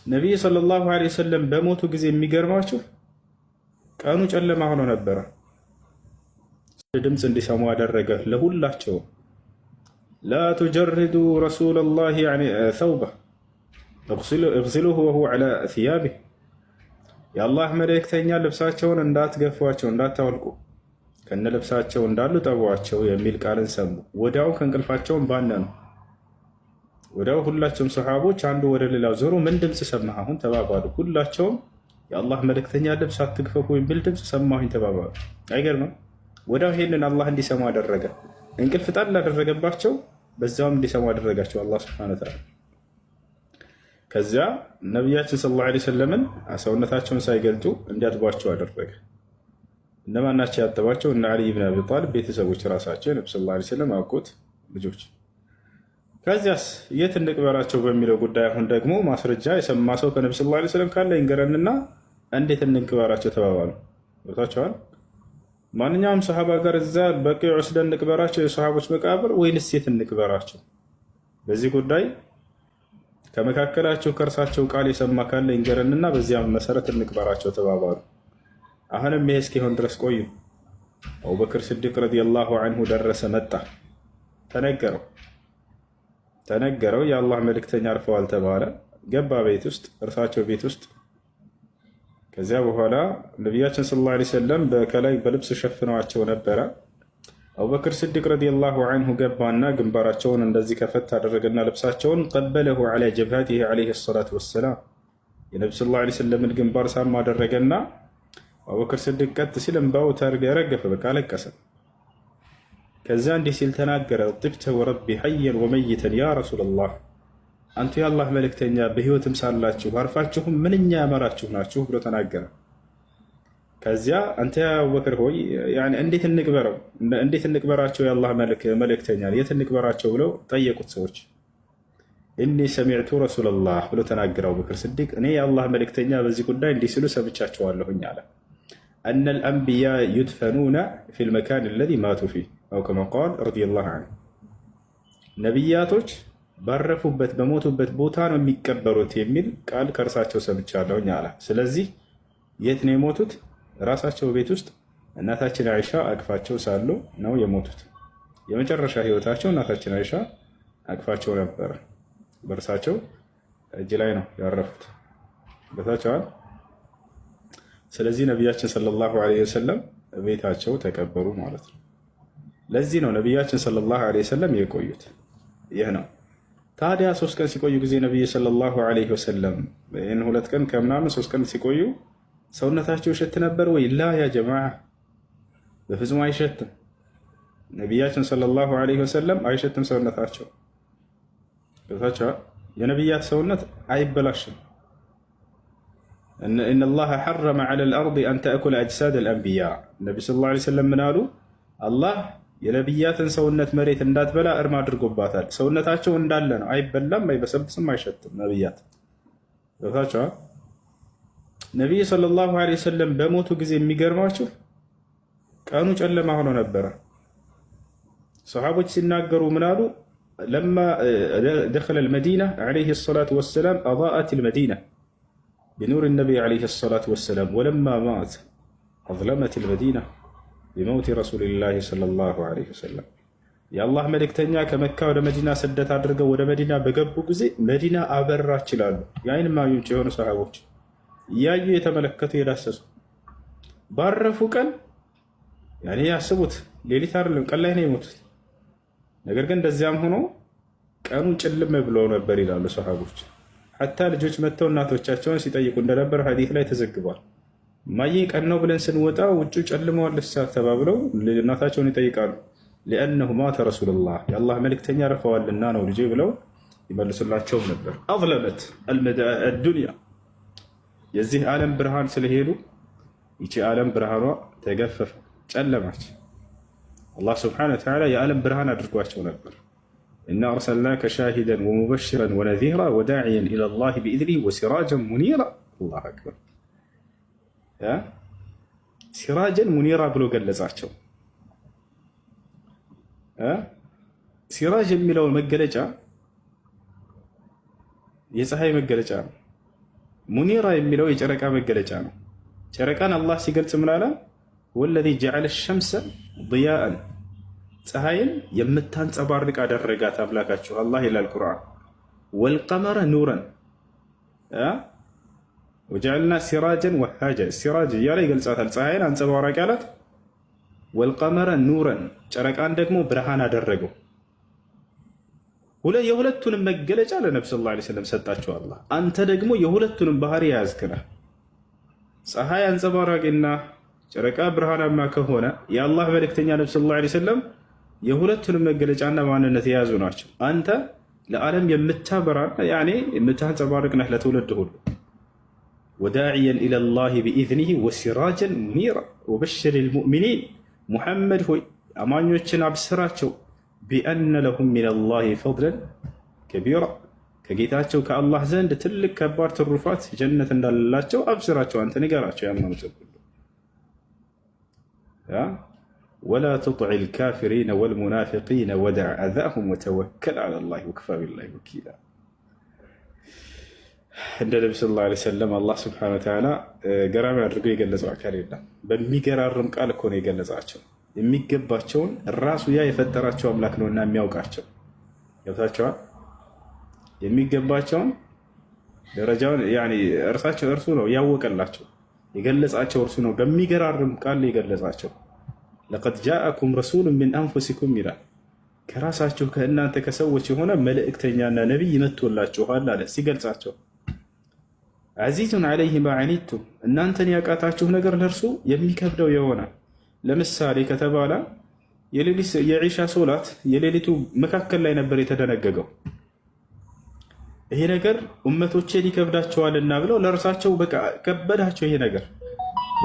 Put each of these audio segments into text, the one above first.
ነቢይ ሰለላሁ ዐለይሂ ወሰለም በሞቱ ጊዜ የሚገርማችሁ ቀኑ ጨለማ ሆኖ ነበረ። ድምፅ እንዲሰሙ አደረገ ለሁላቸውም። لا تجردوا رسول الله ثوبه اغسلوه وهو على ثيابه፣ የአላህ መልእክተኛ ልብሳቸውን እንዳትገፏቸው፣ እንዳታወልቁ፣ ከነ ልብሳቸው እንዳሉ ጠቧቸው የሚል ቃልን ሰሙ። ወዲያው ከእንቅልፋቸውን ባነኑ። ወዲያው ሁላቸውም ሰሓቦች አንዱ ወደ ሌላው ዞሩ። ምን ድምፅ ሰማህ አሁን ተባባሉ። ሁላቸውም የአላህ መልእክተኛ ልብስ አትግፈፉ የሚል ድምፅ ሰማሁኝ ተባባሉ። አይገርምም? ወዲያው ይሄንን አላህ እንዲሰሙ አደረገ። እንቅልፍ ጣል አደረገባቸው፣ በዛውም እንዲሰሙ አደረጋቸው አላህ ሱብሓነሁ ወተዓላ። ከዚያ ነቢያችን ሰለላሁ ዐለይሂ ወሰለምን ሰውነታቸውን ሳይገልጡ እንዲያጥቧቸው አደረገ። እነማን ናቸው ያጠቧቸው? እነ ዓሊ ብን አቢ ጣሊብ ቤተሰቦች ራሳቸው የነቢ ሰለላሁ ዐለይሂ ወሰለም አጎት ልጆች። ከዚያስ የት እንቅበራቸው በሚለው ጉዳይ አሁን ደግሞ ማስረጃ የሰማ ሰው ከነቢ ሰለላሁ ዐለይሂ ወሰለም ካለ ይንገረንና እንዴት እንቅበራቸው ተባባሉ። ቦታቸዋል ማንኛውም ሰሃባ ጋር እዛ በቂዕ ወስደን እንቅበራቸው የሰሃቦች መቃብር ወይንስ የት እንቅበራቸው? በዚህ ጉዳይ ከመካከላቸው ከእርሳቸው ቃል የሰማ ካለ ይንገረንና በዚያም መሰረት እንቅበራቸው ተባባሉ። አሁንም ይሄ እስኪሆን ድረስ ቆዩ። አቡበክር ስዲቅ ረዲየላሁ አንሁ ደረሰ፣ መጣ፣ ተነገረው ተነገረው የአላህ መልእክተኛ አርፈዋል ተባለ። ገባ ቤት ውስጥ፣ እርሳቸው ቤት ውስጥ። ከዚያ በኋላ ነቢያችን ሰለላሁ ዐለይሂ ወሰለም ከላይ በልብስ ሸፍነዋቸው ነበረ። አቡበክር ስዲቅ ረዲየላሁ አንሁ ገባና ግንባራቸውን እንደዚህ ከፈት አደረገና ልብሳቸውን قبله على جبهته عليه الصلاة والسلام፣ የነቢ ሰለላሁ ዐለይሂ ወሰለምን ግንባር ሳም አደረገና አቡበክር ስዲቅ ቀጥ ሲል እንባው ረገፈ፣ በቃ አለቀሰ። ከዚያ እንዲህ ሲል ተናገረ፣ طبت وربي حيا وميتا يا رسول الله፣ አንቱ የአላህ መልእክተኛ በህይወትም ሳላችሁ አርፋችሁም ምንኛ ያመራችሁ ናችሁ ብሎ ተናገረ። ከዚያ አንተ አቡበክር ሆይ እንዴት እንቅበረው፣ እንዴት እንቅበራቸው የአላህ መልእክተኛ የት እንቅበራቸው ብለው ጠየቁት ሰዎች። إني سمعت رسول الله ብሎ ተናገረ አቡበክር ስዲቅ። እኔ የአላህ መልእክተኛ በዚህ ጉዳይ እንዲህ ሲሉ ሰምቻቸዋለሁኝ አለ። أن الأنبياء يدفنون في المكان الذي ماتوا فيه أو كما قال رضي الله عنه፣ ነቢያቶች ባረፉበት በሞቱበት ቦታ ነው የሚቀበሩት የሚል ቃል ከእርሳቸው ሰምቻለሁኝ አለ። ስለዚህ የት ነው የሞቱት? ራሳቸው ቤት ውስጥ እናታችን አይሻ አቅፋቸው ሳሉ ነው የሞቱት። የመጨረሻ ህይወታቸው እናታችን አይሻ አቅፋቸው ነበረ። በእርሳቸው እጅ ላይ ነው ያረፉት። በታቸዋል። ስለዚህ ነቢያችን ሰለላሁ ዐለይሂ ወሰለም ቤታቸው ተቀበሩ ማለት ነው። ለዚህ ነው ነቢያችን ሰለላሁ ዐለይሂ ወሰለም የቆዩት። ይህ ነው ታዲያ 3 ቀን ሲቆዩ ጊዜ ነቢይ ሰለላሁ ዐለይሂ ወሰለም ይህን 2 ቀን ከምናምን 3 ቀን ሲቆዩ ሰውነታቸው ይሸት ነበር ወይ? ላ ያ ጀማዓ፣ በፍጹም አይሸትም። ነቢያችን ሰለላሁ ዐለይሂ ወሰለም አይሸትም ሰውነታቸው። የነቢያት ሰውነት አይበላሽም። إن الله حرم على الأرض أن تأكل أجساد الأنبياء። ነቢ ሰለላሁ ዐለይሂ ወሰለም ምን አሉ? አላህ የነቢያትን ሰውነት መሬት እንዳትበላ እርም አድርጎባታል። ሰውነታቸው እንዳለ ነው፣ አይበላም፣ አይበሰብስም፣ አይሸትም። ነቢያት ገብታቸዋል። ነቢይ ሰለላሁ ዐለይሂ ወሰለም በሞቱ ጊዜ የሚገርማችሁ ቀኑ ጨለማ ሆኖ ነበረ። ሰሓቦች ሲናገሩ ምን አሉ? لما دخل المدينة عليه الصلاة والسلام أضاءت المدينة بنور النبي عليه الصلاة والسلام ولما مات أظلمت المدينة بموت رسول الله صلى الله عليه وسلم። የአላህ መልእክተኛ ከመካ ወደ መዲና ስደት አድርገው ወደ መዲና በገቡ ጊዜ መዲና አበራች ይላሉ የአይን እማኞች የሆኑ ሰሓቦች እያዩ የተመለከቱ የዳሰሱ። ባረፉ ቀን ያኔ ያስቡት፣ ሌሊት አይደለም ቀን ላይ ነው የሞቱት። ነገር ግን እንደዚያም ሆኖ ቀኑ ጭልም ብሎ ነበር ይላሉ ሰሓቦች። ሐታ ልጆች መጥተው እናቶቻቸውን ሲጠይቁ እንደነበር ሐዲስ ላይ ተዘግቧል። ማዬ ቀን ነው ብለን ስንወጣ ውጩ ጨልመዋል እሳ ተባብለው እናታቸውን ይጠይቃሉ። ሊአነሁ ማተ ረሱሉላህ፣ የአላህ መልእክተኛ ረፈዋልና ነው ልጄ ብለው ይመልሱላቸውም ነበር። አዝለመት አዱንያ፣ የዚህ ዓለም ብርሃን ስለሄዱ ይቺ ዓለም ብርሃኗ ተገፈፈ፣ ጨለማች። አላህ ስብሐነሁ ወተዓላ የዓለም ብርሃን አድርጓቸው ነበር። إنا أرسلناك شاهدا ومبشرا ونذيرا وداعيا إلى الله بإذنه وسراجا منيرا። الله أكبر። سراجا منيرا ብሎ ገለጻቸው። ሲራጅ የሚለው መገለጫ የፀሐይ መገለጫ ነው። منيرا የሚለው የጨረቃ መገለጫ ነው። ጨረቃን አላህ ሲገልጽ ምን አለ? والذي جعل الشمس ضياء ፀሐይን የምታንጸባርቅ አደረጋት አምላካችሁ አላህ ይላል ቁርአን። والقمر نورا وجعلنا سراجا وهاجا سراج እያለ ይገልጻታል። ፀሐይን አንጸባራቂ አላት። والقمر نورا ጨረቃን ደግሞ ብርሃን አደረገው። የሁለቱንም መገለጫ ለነቢ صلى الله عليه وسلم ሰጣቸው አላህ። አንተ ደግሞ የሁለቱንም ባህሪ የያዝክ ነህ። ፀሐይ አንጸባራቂና ጨረቃ ብርሃናማ ከሆነ የአላህ መልእክተኛ ነቢ صلى الله عليه وسلم የሁለቱንም መገለጫና ማንነት የያዙ ናቸው። አንተ ለዓለም የምታበራና ያኔ የምታንጸባርቅ ነህ ለትውልድ ሁሉ። وداعيا إلى الله بإذنه وسراجا منيرا وبشر المؤمنين ሙሐመድ ሆይ አማኞችን አብስራቸው بأن لهم من الله فضلا كبيرا ከጌታቸው ከአላህ ዘንድ ትልቅ ከባድ ትሩፋት ጀነት እንዳለላቸው አብስራቸው፣ አንተ ንገራቸው ያመኑትን ሁሉ። ولا تطع الكافرين والمنافقين ودع أذاهم وتوكل على الله وكفى بالله وكيلا። እንደ ነቢ صلى الله عليه وسلم አላህ سبحانه وتعالى ገራሚ አድርጎ የገለጸው አካል የለም። በሚገራርም ቃል እኮ ነው የገለጻቸው። የሚገባቸውን ራሱ ያ የፈጠራቸው አምላክ ነውና የሚያውቃቸው ገብታቸዋል። የሚገባቸውን ደረጃውን እርሳቸው እርሱ ነው ያወቀላቸው፣ የገለጻቸው እርሱ ነው። በሚገራርም ቃል የገለጻቸው لقد جاءكم رسول من أنفسكم ይላል። ከራሳችሁ ከእናንተ ከሰዎች የሆነ መልእክተኛና ነቢይ መጥቶላችኋል አለ ሲገልጻቸው عزيز عليه ما عنتم እናንተን ያቃታችሁ ነገር ለእርሱ የሚከብደው የሆነ ለምሳሌ ከተባለ የዒሻ ሶላት የሌሊቱ መካከል ላይ ነበር የተደነገገው። ይሄ ነገር ኡመቶቼን ይከብዳቸዋልና ብለው ለእርሳቸው በቃ ከበዳቸው። ይሄ ነገር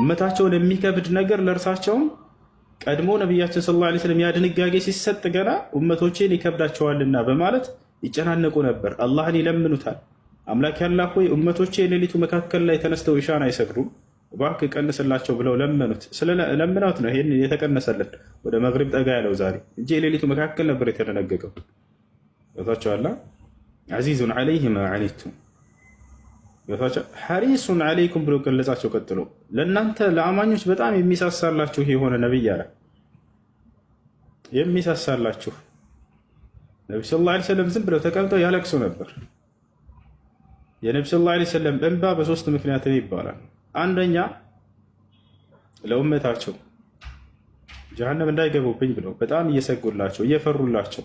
ኡመታቸውን የሚከብድ ነገር ለእርሳቸውም ቀድሞ ነቢያችን صلى الله عليه وسلم ያ ድንጋጌ ሲሰጥ ገና ኡመቶቼን ይከብዳቸዋልና በማለት ይጨናነቁ ነበር። አላህን ይለምኑታል። አምላክ ያላህ ሆይ ኡመቶቼ የሌሊቱ መካከል ላይ ተነስተው ኢሻን አይሰግዱም፣ እባክህ ቀንስላቸው ብለው ለመኑት። ስለለመኑት ነው ይሄን የተቀነሰልን ወደ መግሪብ ጠጋ ያለው ዛሬ እንጂ የሌሊቱ መካከል ነበር የተደነገገው። ገብታችኋል? عزيز عليه ما عنتم حريص عليكم ብሎ ገለጻቸው። ቀጥሎ ለእናንተ ለአማኞች በጣም የሚሳሳላችሁ የሆነ ነቢይ አለ። የሚሳሳላችሁ ነቢ صلى الله عليه وسلم ዝም ብለው ተቀምጠው ያለቅሱ ነበር። የነቢ صلى الله عليه وسلم እንባ በሶስት ምክንያት ይባላል። አንደኛ ለኡመታቸው ጀሃነም እንዳይገቡብኝ ብለው በጣም እየሰጉላቸው እየፈሩላቸው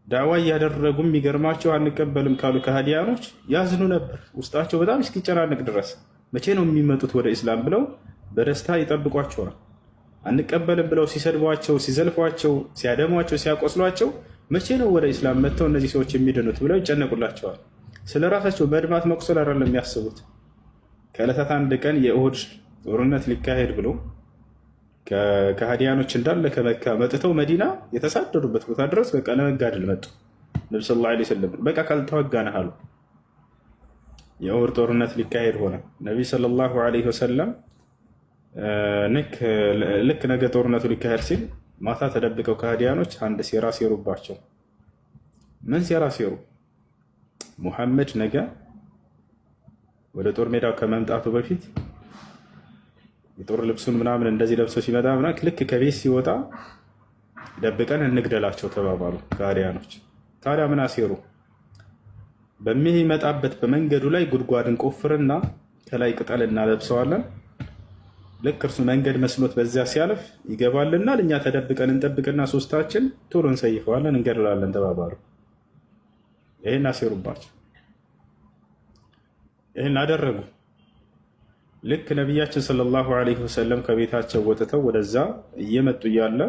ዳዕዋ እያደረጉ የሚገርማቸው አንቀበልም ካሉ ከሃዲያኖች ያዝኑ ነበር። ውስጣቸው በጣም እስኪጨናነቅ ድረስ መቼ ነው የሚመጡት ወደ ኢስላም ብለው በደስታ ይጠብቋቸዋል። አንቀበልም ብለው ሲሰድቧቸው፣ ሲዘልፏቸው፣ ሲያደሟቸው፣ ሲያቆስሏቸው መቼ ነው ወደ ኢስላም መጥተው እነዚህ ሰዎች የሚድኑት ብለው ይጨነቁላቸዋል። ስለ ራሳቸው መድማት መቁሰል አይደለም የሚያስቡት። ከዕለታት አንድ ቀን የኡሁድ ጦርነት ሊካሄድ ብሎ ከሃዲያኖች እንዳለ ከመካ መጥተው መዲና የተሳደዱበት ቦታ ድረስ በቃ ለመጋደል መጡ። ነቢ صلى الله عليه وسلم በቃ ካልተዋጋንህ አሉ። የኡሁድ ጦርነት ሊካሄድ ሆነ። ነቢ صلى الله عليه وسلم ልክ ነገ ጦርነቱ ሊካሄድ ሲል ማታ ተደብቀው ከሃዲያኖች አንድ ሴራ ሴሩባቸው። ምን ሴራ ሴሩ? ሙሐመድ ነገ ወደ ጦር ሜዳው ከመምጣቱ በፊት የጦር ልብሱን ምናምን እንደዚህ ለብሶ ሲመጣ ምናምን ልክ ከቤት ሲወጣ ደብቀን እንግደላቸው ተባባሉ ከሃዲያኖች። ታዲያ ምን አሴሩ? በሚመጣበት በመንገዱ ላይ ጉድጓድ እንቆፍርና ከላይ ቅጠል እናለብሰዋለን። ልክ እርሱ መንገድ መስሎት በዚያ ሲያልፍ ይገባልና እኛ ተደብቀን እንጠብቅና ሶስታችን ቶሎ እንሰይፈዋለን፣ እንገድላለን ተባባሉ። ይህን አሴሩባቸው። ይህን አደረጉ። ልክ ነቢያችን ሰለላሁ ዐለይሂ ወሰለም ከቤታቸው ወጥተው ወደዛ እየመጡ እያለ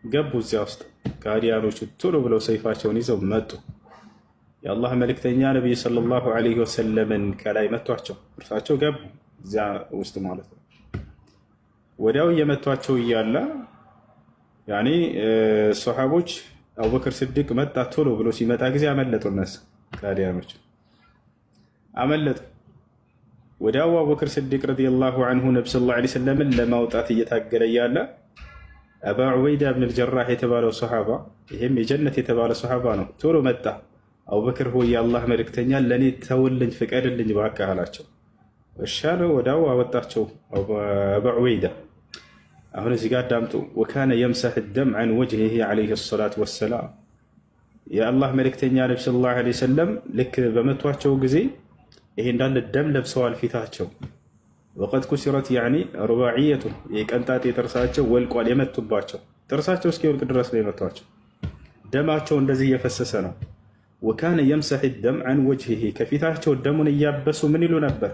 ገቡ። እዚያ ውስጥ ከሃዲያኖቹ ቶሎ ብለው ሰይፋቸውን ይዘው መጡ። የአላህ መልእክተኛ ነቢይ ሰለላሁ ዐለይሂ ወሰለምን ከላይ መቷቸው። እርሳቸው ገቡ እዚያ ውስጥ ማለት ነው። ወዲያው እየመቷቸው እያለ ያኔ ሰሓቦች አቡበክር ስዲቅ መጣ ቶሎ ብሎ ሲመጣ ጊዜ አመለጡ። እነሱ ከሃዲያኖች አመለጡ። ወዲያው አቡበክር ስዲቅ رضي الله عنه ነቢ صلى الله عليه وسلم ን ለማውጣት እየታገለ እያለ አባ ዑበይዳ ብን ልጀራህ የተባለው ሰሓባ ይህም የጀነት የተባለ ሰሓባ ነው። ቶሎ መጣ። አቡበክር ሆይ የአላህ መልእክተኛ ለእኔ ተውልኝ፣ ፍቀድልኝ እባክህ አላቸው። እሺ አለ። ወዲያው አወጣቸው አቡ ዑበይዳ። አሁን እዚህ ጋር አዳምጡ። وكان يمسح الدم عن وجهه عليه الصلاة والسلام። የአላህ መልእክተኛ ነቢ صلى الله عليه وسلم ልክ በመቷቸው ጊዜ ይሄ እንዳለ ደም ለብሰዋል ፊታቸው። وقد كسرت يعني رباعيته የቀንጣጤ ጥርሳቸው ወልቋል። የመቱባቸው ጥርሳቸው እስኪወልቅ ድረስ ነው የመቷቸው። ደማቸው እንደዚህ እየፈሰሰ ነው። وكان يمسح الدم عن وجهه ከፊታቸው ደሙን እያበሱ ምን ይሉ ነበር?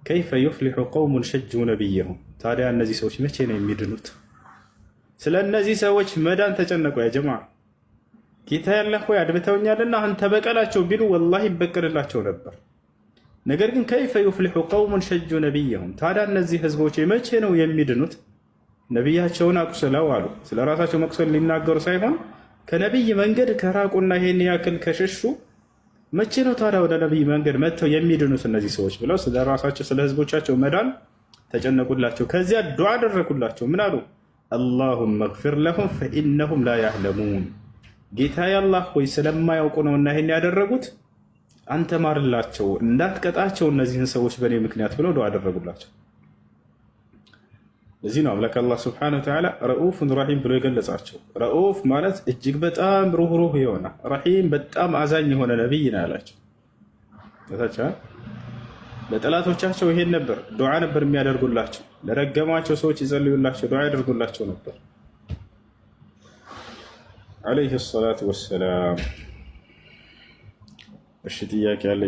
كيف يفلح قوم شجوا نبيهم። ታዲያ እነዚህ ሰዎች መቼ ነው የሚድኑት? ስለ እነዚህ ሰዎች መዳን ተጨነቁ። يا جماعة ጌታ ያለ ሆይ አድብተውኛልና አሁን ተበቀላቸው ቢሉ والله ይበቀልላቸው ነበር። ነገር ግን كيف يفلح قوم شجوا نبيهم፣ ታዲያ እነዚህ ህዝቦች መቼ ነው የሚድኑት? ነቢያቸውን አቁስለው አሉ። ስለ ራሳቸው መቁሰል ሊናገሩ ሳይሆን ከነቢይ መንገድ ከራቁና ይሄን ያክል ከሸሹ መቼ ነው ታዲያ ወደ ነቢይ መንገድ መጥተው የሚድኑት እነዚህ ሰዎች ብለው ስለ ራሳቸው ስለ ህዝቦቻቸው መዳን ተጨነቁላቸው። ከዚያ ዱዓ አደረጉላቸው። ምን አሉ? اللهم اغفر لهم فإنهم لا يعلمون። ጌታዬ አላህ ሆይ ስለማያውቁ ነውና ይሄን ያደረጉት አንተ ማርላቸው፣ እንዳትቀጣቸው እነዚህን ሰዎች በእኔ ምክንያት ብለው ዱዓ አደረጉላቸው። እዚህ ነው አምላክ አላህ سبحانه وتعالى رءوف رحيم ብሎ የገለጻቸው። رءوف ማለት እጅግ በጣም ሩህሩህ የሆነ رحيم በጣም አዛኝ የሆነ ነቢይ ነው ያላቸው። ለጠላቶቻቸው ይሄን ነበር ዱዓ ነበር የሚያደርጉላቸው። ለረገሟቸው ሰዎች ይጸልዩላቸው፣ ዱዓ ያደርጉላቸው ነበር عليه الصلاة والسلام። እሺ ጥያቄ ያለ?